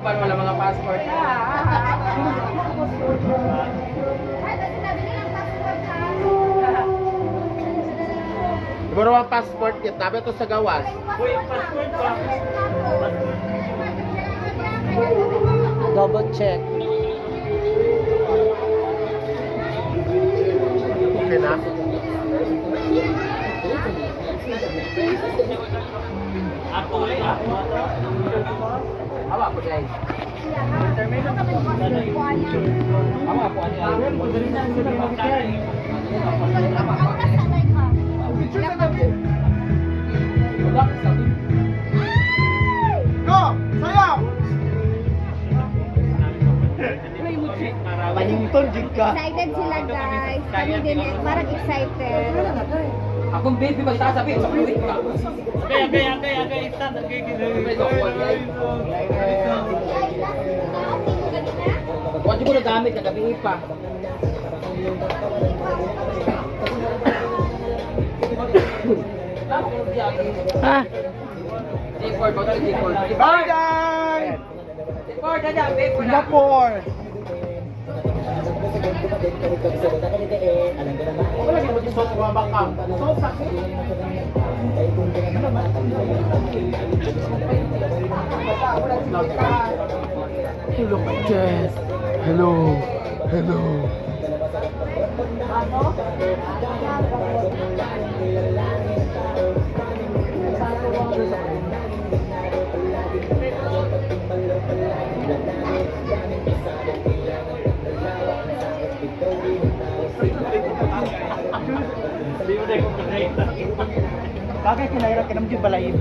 Uban wala mga passport. Ay, kasi nabili ng passport ha. Iburo ang passport kit. Nabi to sa gawas. Uy, passport pa. Double check. Okay na. Awa po guys. Awa po ano Go! Sayaw! Panington, jig ka. Excited sila, guys. Kami din eh, parang excited. Akong baby magsasabi sa fluid ka. Kaya, kaya, kaya, kaya, isa, Wala ko nagamit kagabi pa. Ah, G4, go to G4. Bye, guys! G4, dada, babe ko na. Singapore! Wala ka mag-isot, bumaba ka. So, sakit. Hello, my chest. Hello. Hello. Bagay kinahirap ka naman yung balayin.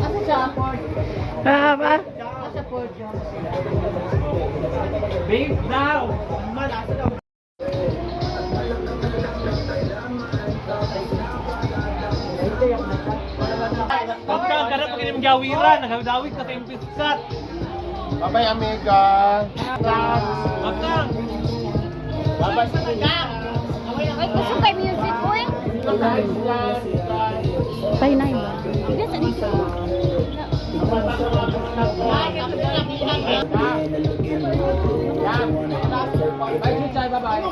Asa siya? ah, ah. Asa Ford yun? Babe, now! Pagka ka na pag inimang gawiran, nagdawit ka sa impiskat. Bye-bye, amiga. Pagka! Bye-bye. Ay, gusto kay music ko eh. Pay na ba? Hindi, sa dito. Bye, Chuchay, bye-bye.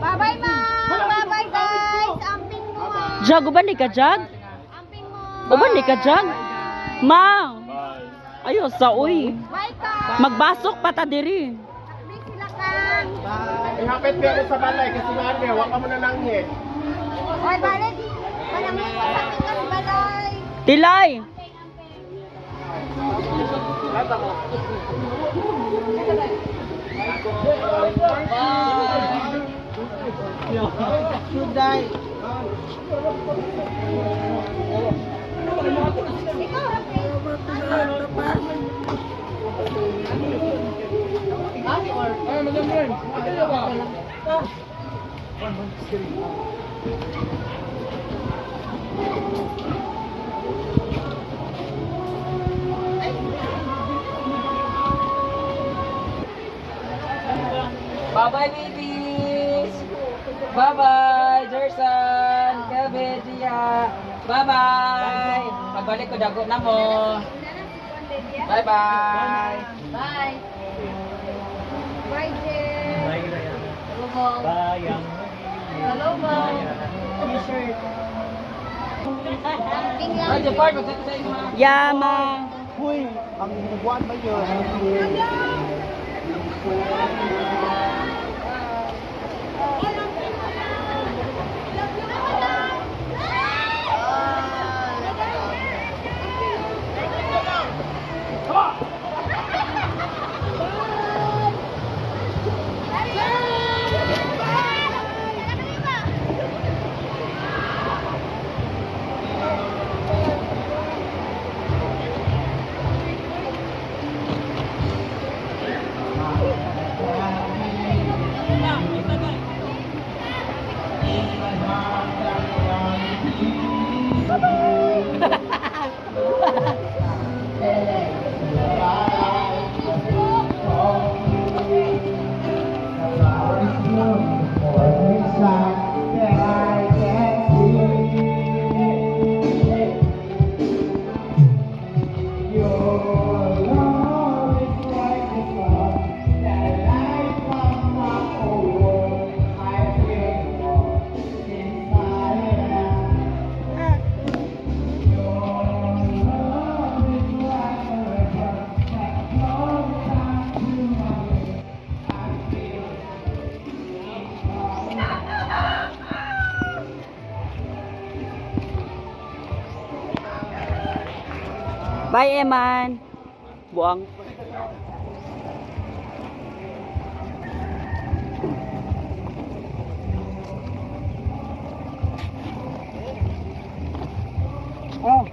Bye-bye, ma'am. Bye-bye, guys. Amping mo, ah. Jag, uban ni ka, Jag? Amping mo. Uban ni ka, Jag? Ma! Ayo, sa uy. Bye, Kang. Magbasok pa ta diri. Takbi sila, Kang. Ihapit pero sa balay kasi nga ate, wag ka mo na langhit. Oy, balik. Panangin ko sa pikas balay. Tilay! Ikaw, Rafael. Bye-bye, babies! Bye-bye, Jerson, Kelvin, Gia. Bye-bye! Pagbalik ko, dago na mo. Bye-bye! Bye. Bye, Jen. Bayang. Hello, ma'am. Amping lang. Bye, Jepard. Magsabi sa inyo, ha? Yama! Huy, ang buwan ba yun? Bye, Eman. Buang. Oh.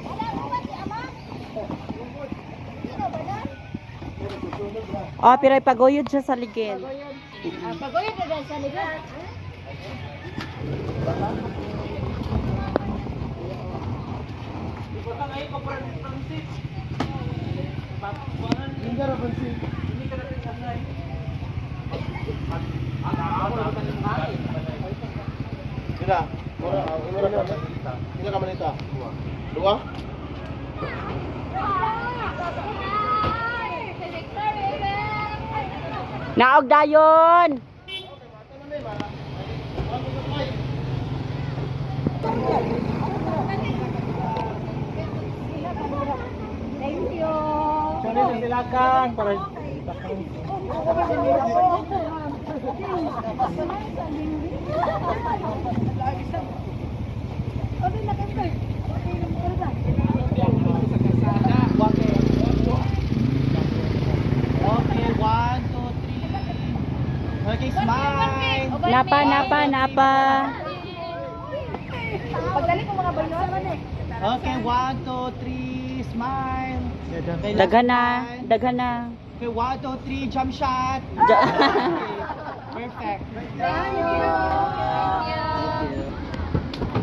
Wala mo ba si Ama? Sino ba na? Oh, pero paguyod siya sa ligid. Paguyod na dahil sa likod. Sila. Mura, mura ka. Sila ka manita. Dua? Naog dayon. Thank you. Sorry, silakan para Okay, 1, 2, 3. Okay, smile. Napa, napa, napa. Pagdali ko mga bayon. Okay, 1, 2, 3, smile. Okay, last Daghan na, one. daghan na. Okay, 1, 2, 3, jump shot. Perfect. Thank you.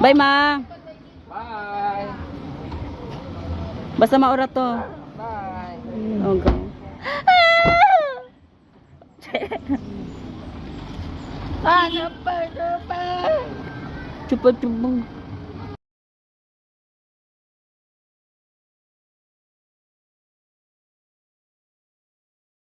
Bye, ma. Bye. Basta maura to. Bye. Okay. Ano pa, ano pa? Chupa chupa.